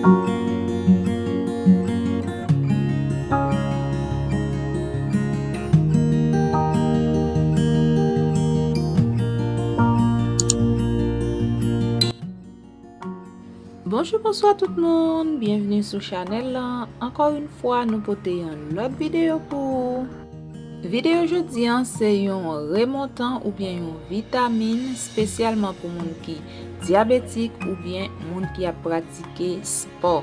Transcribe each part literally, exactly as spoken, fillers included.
Bonjou, bonswa tout moun, byenvni sou chanèl lan. Ankò yon fwa, nou pote yon lòt videyo pou ou. Videyo jodi an se yon remontan oubyen yon vitamin espesyalman pou moun ki dyabetik oubyen moun ki ap pratike spò.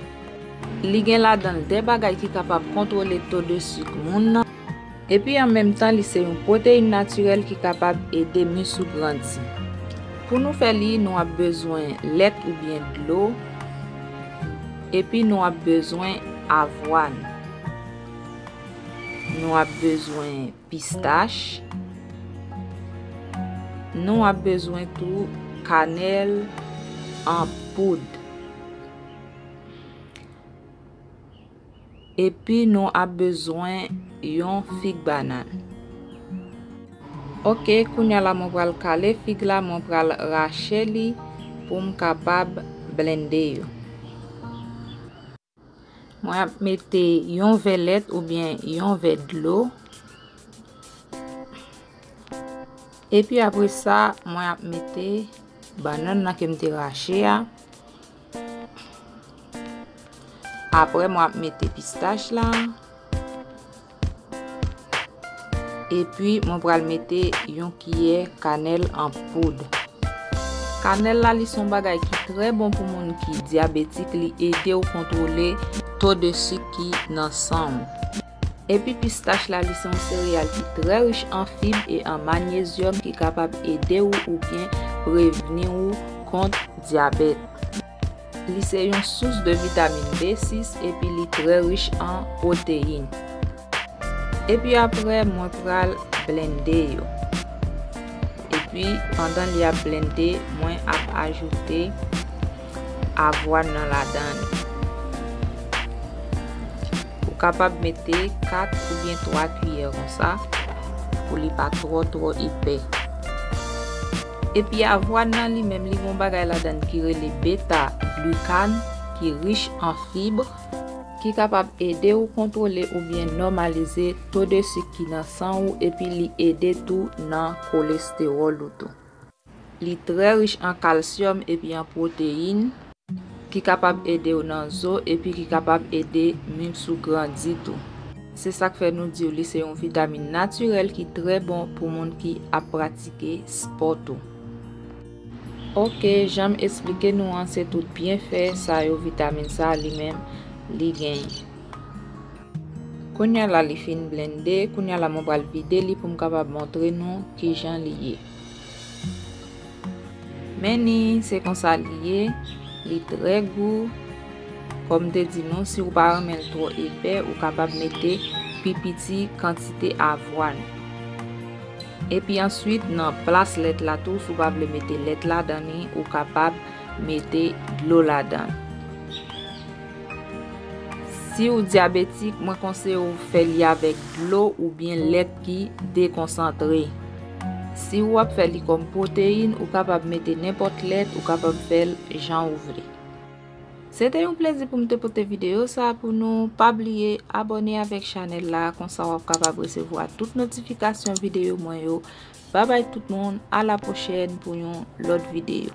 Li gen ladan l de bagay ki kapab kontwole to de sik moun nan. Epi an menm tan, li se yon pwoteyin natirèl ki kapab ede mis ou grandi. Pou nou fè li, nou ap bezwen lèt oubyen dlo. Epi nou ap bezwen avwàn. Nou ap bezwen pistach. Nou ap bezwen tou kanèl an poud. Epi nou ap bezwen yon fig banann. Oke, kounye a la mwen pral kale fig la, mwen pral rache li pou m kapab blende yo. Mwen ap mete yon vè lèt oubyen yon vè dlo. Epi apre sa, mwen ap mete bannann nan ke m te rache a. Apre, mwen ap mete pistach la. Epi, mwen pral mete yon kiyè kanèl an poud. Kanèl la, li se yon bagay ki trè bon pou moun ki dyabetik, li ede w kontwole to de sik ki nan san w. Epi pistach la, li se yon sereyal ki trè rich an fib e an manyezyòm ki kapab ede w oubyen prevni w kont dyabèt. Li se yon sous de vitamin B sis epi li trè rich an pwoteyin. Epi apre, mwen pral blende yo. Epi, pandan li ap blende, mwen ap ajoute avwàn nan ladan li. Ou kapab mete kat oubyen twa kiyè konsa pou li pa twò, twò epè. Epi avwàn nan li menm, li gon bagay ladan ki rele beta glucan, ki rich an fib, ki kapab ede ou kontwole oubyen nòmalize to de sik ki nan san ou, epi li ede tou nan kolestewòl ou tou. Li trè rich an kalsyòm epi an pwoteyin, ki kapab ede w nan zo epi ki kapab ede mis ou grandi tou. Se sa k fè nou di w li se yon vitamin natirèl ki trè bon pou moun ki ap pratike spò tou. Oke, jan m esplike nou an, se tout byenfè sa yo vitamin sa li menm li genyen. Kounye a la li fin blende, kounye a la mwen pral vide li pou m kapab montre nou kijan li ye. Men ni, se konsa li ye, li trè gou. Kòm m te di nou, si w pa renmen l twò epè, ou kapab mete pi piti kantite avwàn. Epi answit, nan plas lèt la tou, si w pa vle mete lèt ladan li, ou kapab mete dlo ladan. Si w dyabetik, mwen konseye w fè li avèk dlo oubyen lèt ki dekonsantre. Si w ap fè li kòm pwoteyin, ou kapab mete nenpòt lèt, ou kapab fè l jan ou vle. Se te yon plezi pou m te pote videyo sa a pou nou. Pa bliye abòne avèk chanèl la, konsa w ap kapab resevwa tout notifikasyon videyo mwen yo. Babay tout moun, a la pwochèn pou yon lòt videyo.